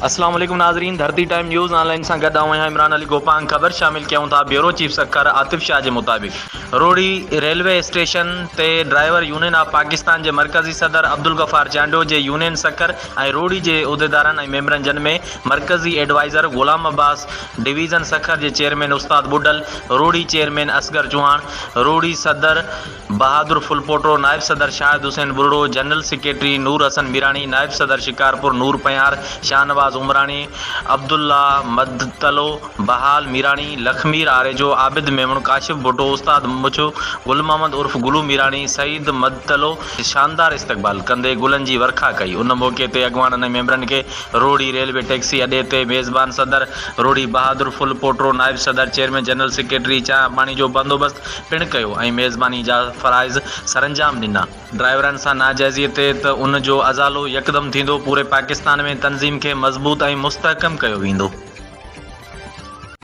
اسلام عليڪم ناظرين ڌرتي ٽائيم نيوز آن لائين سان گڏ آئون آهيان عمران علي گوپانگ خبر شامل ڪيون ٿا بيورو چيف سکر عاطف شاهه جي مطابق روهڙي ريلوي اسٽيشن تي ڊرائيور يونين آف پاڪستان جي مرڪزي صدر عبدالغفار چانڊيو جي يونين سکر ۽ روهڙي جي عهديدارن ۽ ميمبرن جن ۾ مرڪزي ايڊوائيزر غلام عباس ڊويزن سکر جي چيئرمين استاد ٻڍل روهڙي چيئرمين اصغر چوهاڻ روهڙي صدر بهادر ڦلپوٽو، نائب صدر شاهد حسين ٻرڙو، جنرل سيڪريٽري نور حسن ميراڻي، نائب صدر شڪارپور نور پنهيار، شاهنواز عمراڻي، عبدالله مدتلو، بهال ميراڻي، لکمير آريجو، عابد ميمڻ، ڪاشف ڀٽو، استاد مڇو، گل محمد عرف گلو ميراڻي، سعيد مدتلو شاندار استقبال ڪندي گلن جي ورکا ڪئي. ان موقعي تي اڳواڻن ۽ ميمبرن کي روهڙي ريلوي ٽيڪسي اڏي تي ميزبان صدر روهڙي بهادر ڦلپوٽو، نائب صدر، چيئرمين جنرل سيڪريٽري چانهه پاڻي جو بندوبست پڻ ڪيو ۽ ميزباني جا فرائض سرانجام ڏنا. ڊرائيورن سان ناجائزي تي ته ان جو ازالو يڪدم ٿيندو، پوري پاڪستان ۾ تنظيم کي مضبوط ۽ مستحڪم ڪيو ويندو.